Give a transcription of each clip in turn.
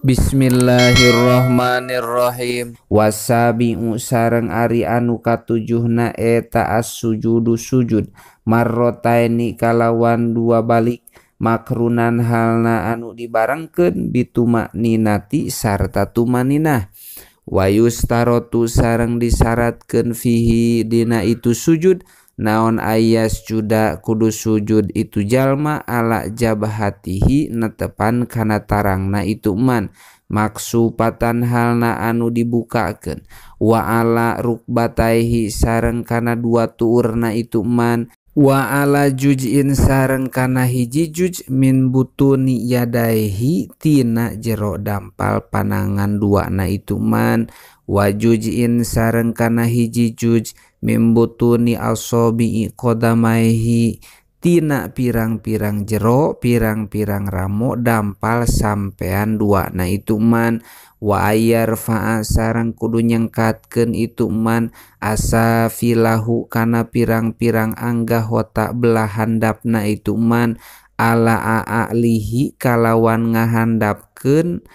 Bismillahirrahmanirrahim. Wasabi'u sareng ari anu katujuhna eta as-sujudu sujud marrotaini kalawan dua balik makrunan halna anu dibarengkeun bitumakninati sarta tumaninah. Wayustarotu sareng disyaratkeun fihi dina itu sujud naon ayas juda kudu sujud itu jalma ala jabhatihi netepan kana tarangna itu man maksupatan halna anu dibukakeun wa ala rukbataihi sareng kana dua tuurna itu man wa ala juj'in sareng kana hiji juj min butuni yadaihi tina jero dampal panangan dua na itu man wa juj'in sareng kana hiji juj min butuni asobi'i qadamaihi tina pirang-pirang jero pirang-pirang ramo dampal sampean dua na itu man wa ayarfa'a sareng kudu nyengkatkeun itu man asa filahu kana pirang-pirang anggahota belah handapna itu man ala a'lihi kalawan ngahandapkeun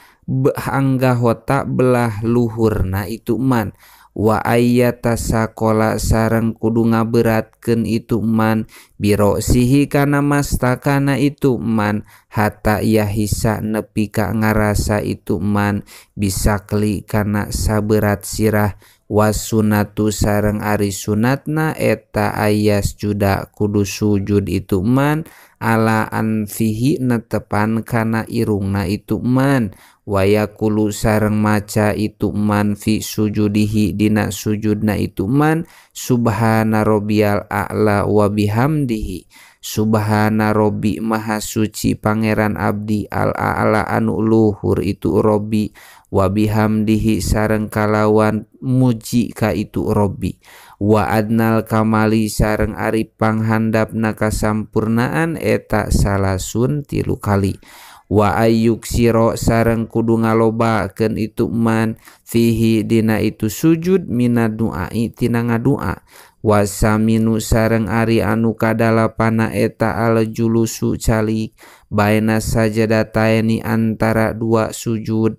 anggahota belah luhurna itu man wa ayatasakola sareng kudu ngaberatkeun itu man birosihi kana mastakana itu man hatta yahisa nepi ka ngarasa itu man bisakli kana saberat sirah wasunatu sareng ari sunatna eta ayas juda kudu sujud itu man ala anfihi netepan kana irungna itu man wayakulu sareng maca itu man fi sujudihi dina sujudna itu man subhana rabbiyal a'la wa bihamdihi subhana rabbi maha suci pangeran abdi al a'la anu luhur itu rabbi wa bihamdihi sareng kalawan muji ka itu rabbi wa adnal kamali sareng ari panghandapna kasampurnaan eta salasun 3 kali wa ayyuk siro sareng kudu ngalobakeun itu man fihi dina itu sujud minad du'ai tina ngadua wasaminu sareng ari anu kadalapana eta al julusu calik baina sajadataini antara dua sujud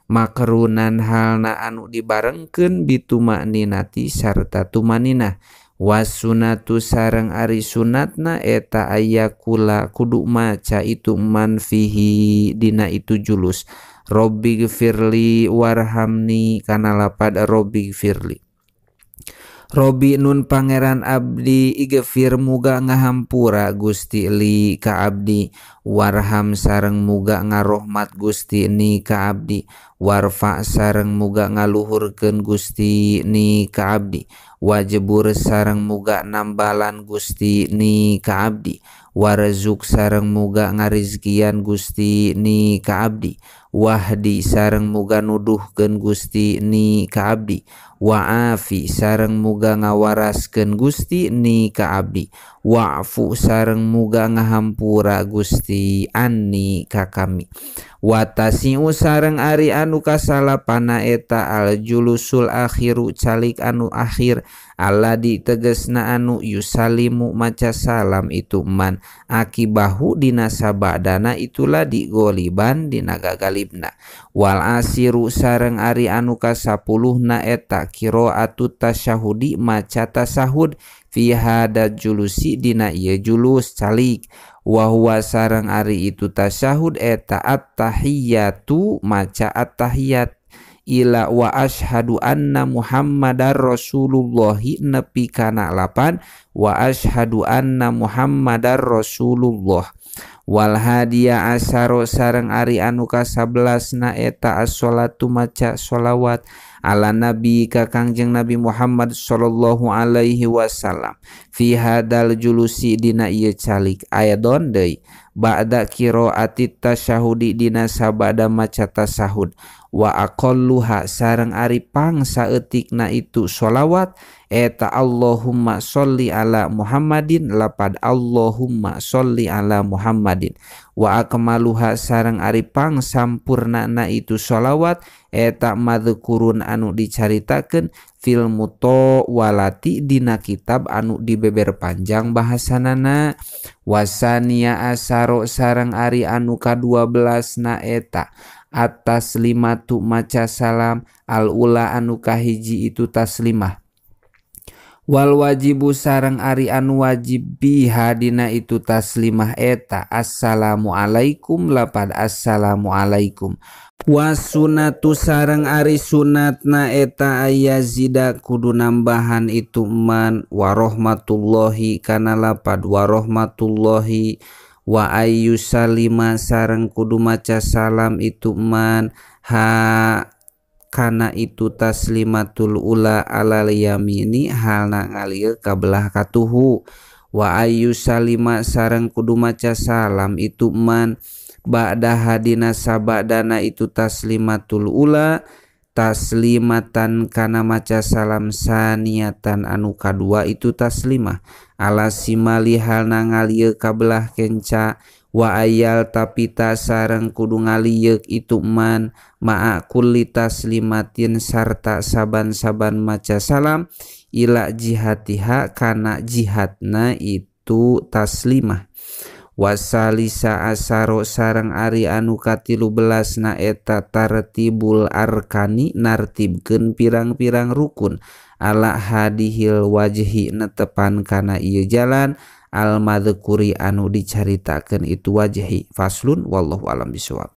makrunan halna anu dibarengkeun bitumakninati sarta tumaninah wasunatu sareng ari sunatna eta ayakula kudu maca itu man fihi dina itu julus robbi gfirli warhamni kana lapad robbi gfirli Robbi nun pangeran abdi igfir muga ngahampura Gusti li ka abdi warham sareng muga ngarohmat Gusti ni ka abdi warfa sareng muga ngaluhurkeun Gusti ni ka abdi wajbur sareng muga nambalan Gusti ni ka abdi warzuk sareng muga ngarizkian Gusti ni ka abdi wahdi sareng muga nuduhkeun Gusti ni ka abdi wa'afi sareng muga ngawaraskeun Gusti ni ka abdi wa'fu sareng muga ngahampura Gusti anni ka kami watasi'u sareng ari anu kasalapana eta al julusul akhiru calik anu akhir aladi tegesna anu yusalimu maca salam itu man akibahu dina sabadana itulah digoliban dina gagalibna wal asiru sareng ari anu kasapuluhna eta qiraatu tasyahudi maca tasahud fi hada julusi dina ieu julus calik wa huwa sareng ari itu tasyahud eta at-tahiyatu maca at-tahiyat ila wa asyhadu anna Muhammadar Rasulullahi nepi kana 8 wa asyhadu anna Muhammadar Rasulullah wal hadiya asyara sareng ari anu ka-11 na eta as-sholatu maca sholawat ala nabi ka Kangjeng Nabi Muhammad sallallahu alaihi wasallam fi hadal julusi dina ieu calik ayadon deui ba'da qiraati tasyahudi dina sabada maca tasahud wa aqalluha sareng ari pang saeutikna itu sholawat eta Allahumma sholli ala Muhammadin lapad Allahumma sholli ala Muhammadin wa akmaluha sareng ari pang sampurnana itu sholawat eta madzkurun anu dicaritakeun fil mutawalati dina kitab anu dibeber panjang bahasanana wasania asaro sareng ari anu ka-12 na eta At-taslimatu maca salam al ula anu kahiji itu taslimah. Wal wajibu sareng ari anu wajib biha dina itu taslimah eta assalamualaikum lapad assalamualaikum. Wasunatu sareng ari sunatna eta ayazida kudu nambahan itu man warahmatullahi kana lapad warahmatullahi wa ayyusalima sareng kudu maca salam itu man ha kana itu taslimatul ula alal yamini halna ngalir ka belah katuhu wa ayyusalima sareng kudu maca salam itu man ba'da hadina sabadana itu taslimatul ula taslimatan kana maca salam saniatan anu kadua itu taslimah ala simali halna ngalir ka belah kenca wa ayal tapita sareng kudu ngalieuk itu man ma'a kulli taslimatin sarta saban-saban maca salam ila jihatiha kana jihadna itu taslimah. Wasalisa asaro sareng ari anu ka-13 na eta tartibul arkani nartibkeun pirang-pirang rukun ala hadihil wajhi netepan kana ieu jalan al madhkuri anu dicaritakeun itu wajhi. Faslun wallahu alam bisawab.